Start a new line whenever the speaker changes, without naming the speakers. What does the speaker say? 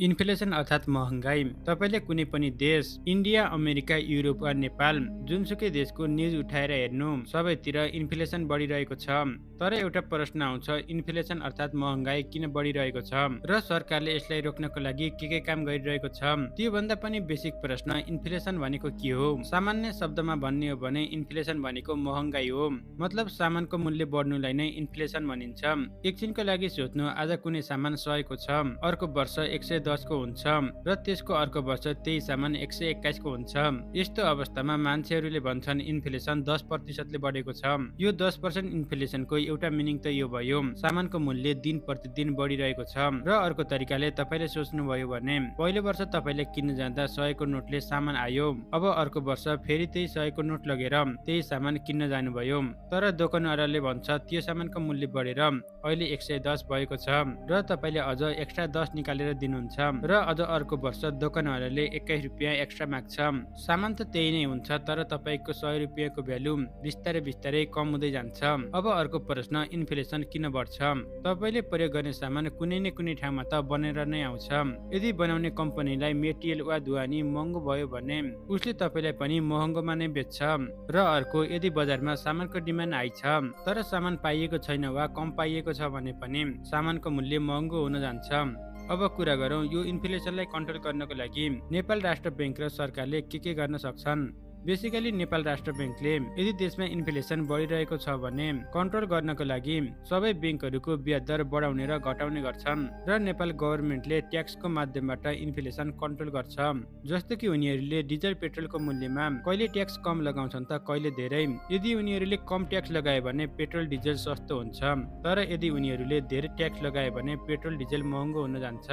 Inflation अर्थात् महँगाई तपाईँले कुनै पनि देश, इन्डिया, अमेरिका, युरोप वा नेपाल जुनसुकै देशको न्युज उठाएर हेर्नु सबैतिर इन्फ्लेसन बढिरहेको छ। तर एउटा प्रश्न आउँछ, इन्फ्लेसन अर्थात् महँगाई किन बढिरहेको छ र सरकारले यसलाई रोक्नको लागि के काम गरिरहेको छ? त्योभन्दा पनि बेसिक प्रश्न, इन्फ्लेसन भनेको के हो? सामान्य शब्दमा भन्ने हो भने इन्फ्लेसन भनेको महँगाई हो। मतलब सामानको मूल्य बढ्नुलाई नै इन्फ्लेसन भनिन्छ। एकछिनको लागि सोच्नु, आज कुनै सामान 100 को छ, अर्को वर्ष 110 को हुन्छ र त्यसको अर्को वर्ष त्यही सामान 121 को हुन्छ। यस्तो अवस्थामा मान्छेहरूले भन्छन् इन्फ्लेसन 10% ले बढेको छ। यो 10% इन्फ्लेसनको एउटा मिनिङ त यो भयो, सामानको मूल्य दिन प्रतिदिन बढिरहेको छ। र अर्को तरिकाले तपाईले सोच्नुभयो भने पहिलो वर्ष तपाईले किन्न जाँदा 100 को नोटले सामान आयो, अब अर्को वर्ष फेरि त्यही 100 को नोट लगेर त्यही सामान किन्न जानुभयो। तर दोकानदारले भन्छ त्यो सामानको मूल्य बढेर अहिले 110 भएको छ र तपाईले अझ एक्स्ट्रा 10 निकालेर दिनुहुन्छ र अझ अर्को वर्ष दोकानदारले 21 रुपियाँ एक्स्ट्रा माग्छ। सामान त त्यही नै हुन्छ, तर तपाईको 100 रुपियाँको भ्यालु बिस्तारै बिस्तारै कम हुँदै जान्छ। अब अर्को प्रश्न, इन्फ्लेसन किन बढ्छ? तपाईले प्रयोग गर्ने सामान कुनै न कुनै ठाउँमा त बनेर नै आउँछ। यदि बनाउने कम्पनीलाई मेटेरियल वा ढुवानी महँगो भयो भने उसले तपाईलाई पनि महँगोमा नै बेच्छ। र अर्को, यदि बजारमा सामानको डिमान्ड हाई छ तर सामान पाइएको छैन वा कम पाइएको छ भने पनि सामानको मूल्य महँगो हुन जान्छ। अब कुरा गरौँ यो इन्फ्लेसनलाई कन्ट्रोल गर्नको लागि नेपाल राष्ट्र बैंक र सरकारले के गर्न सक्छन्। बेसिकली नेपाल राष्ट्र बैंकले यदि देशमा इन्फ्लेसन बढिरहेको छ भने कन्ट्रोल गर्नको लागि सबै बैंकहरूको ब्याज दर बढाउने र घटाउने गर्छन् र नेपाल गभर्नमेन्टले ट्याक्सको माध्यमबाट इन्फ्लेसन कन्ट्रोल गर्छ। जस्तो कि उनीहरूले डिजल पेट्रोलको मूल्यमा कहिले ट्याक्स कम लगाउँछन् त कहिले धेरै। यदि उनीहरूले कम ट्याक्स लगाए भने पेट्रोल डिजल सस्तो हुन्छ, तर यदि उनीहरूले धेरै ट्याक्स लगाए भने पेट्रोल डिजल महँगो हुन जान्छ।